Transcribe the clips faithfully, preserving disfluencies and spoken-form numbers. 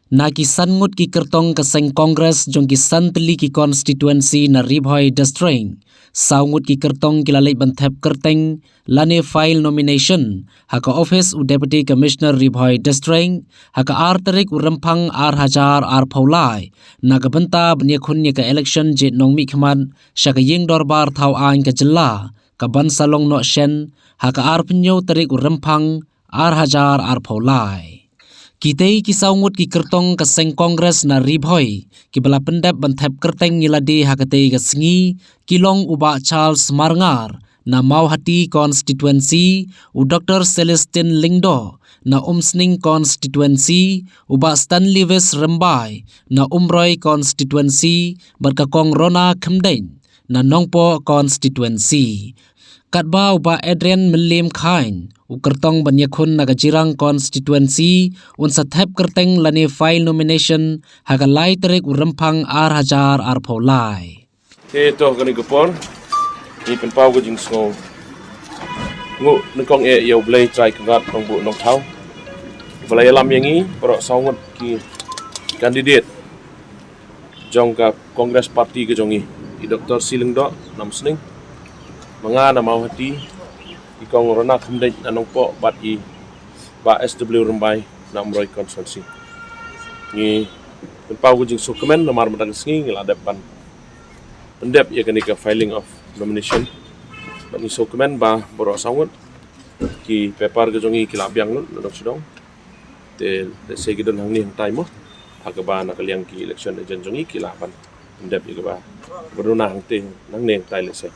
Na ki san ngut ki kyrtong ka seng Congress jong ki san tylli ki constituency na Ri Bhoi District, saw ngut ki kyrtong ki la leit ban thep kyrteng lane file nomination ha ka office u Deputy Commissioner Ri Bhoi District ha ka ar tarik u Rymphang ar hajar arphew lai, na ka bynta ban ïakhun ïa ka election jied nongmihkhmat sha ka ïing dorbar thaw aiñ ka jylla, ka ban sa long noh shen ha ka arphew tarik u Rymphang ar hajar arphew lai. Kitei ki saw ngut ki kyrtong ka seng Congress na Ri Bhoi kiba la pyndep ban thep kyrteng ïa lade ha katei ka sngi ki long u Bah Charles Marngar na Mawhati constituency, u Doctor Celestine Lyngdoh na Umsning constituency, u Bah Stanley Wis Rymbai na Umroi constituency, bad ka Kong Rona Khymdeit na Nongpoh constituency. Katba u Bah Adrian Mylliem Chyne, u kyrtong ban ïakhun na ka Jirang constituency, un sa thep kyrteng lane file nomination ha ka lai tarik u Rymphang ar hajar arphew lai. Te to kane ka por, ngi pynpaw ka jingsngew nguh nyngkong eh ïa U Blei Trai Kynrad Nongbuh Nongthaw, ba la ïalam ïa ngi baroh saw ngut ki candidate jong ka Congress Party ka jong ngi, i Doctor C Lyngdoh na Umsning, ma nga na Mawhati, i Kong Rona Khymdeit na Nongpoh, bad i Bah S W Rymbai na Umroi constituency. Ngi pynpaw ka jingsngewkmen namar mynta ka sngi ngi la dep ban pyndep ïa kane ka filing of nomination. Bad ngi sngewkmen ba baroh saw ngut ki paper ka jong ngi ki la biang lut na dong sha dong. Te lehse ki don hangne hangtai mo, ha kaba na ka liang ki election agent jong ngi ki lah ban pyndep ïa kaba bynruna hangtei, hangne hangtai lehse.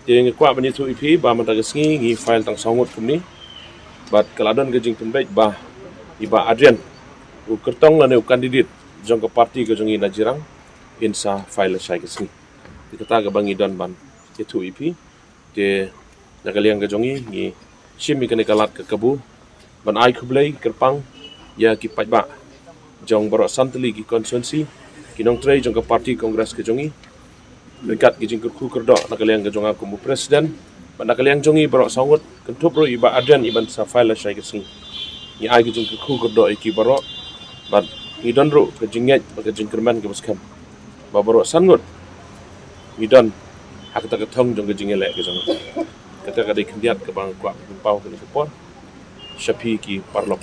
Te nga kwah ban ïathuh ïa phi ba mynta ka sngi ngi file tang saw ngut kumne. Bad ka la don ka jingpynbeit ba i Bah Adrian, u kyrtong lane u candidate jong ka party ka jong ngi na Jirang, in sa file lashai ka sngi. Te kata kaba ngi don ban ïathuh ïa phi. Te na ka liang ka jong ngi, ngi shim ïa kane ka lad ka kabu ban ai khublei kyrpang ïa ki paidbah jong baroh san tylli ki constituency, ki nongtrei jong ka party Congress ka jong ngi, ryngkat ki jingkyrkhu kyrdoh na ka liang ka jong nga kum u president, bad na ka liang jong ngi baroh saw ngut, kynthup ruh i Bah Adrian, i ban sa file lashai ka sngi. Ngi ai ki jingkyrkhu kyrdoh ïa ki baroh, bad ngi don ruh ka jingngeit bad ka jingkyrmen kaba skhem ba baroh san ngut ngi don ha kata ka thong jong ka jingïaleh ka jong ngi. Kata ka dei khyndiat kaba nga kwah pynpaw kane ka por sha phi ki paralok.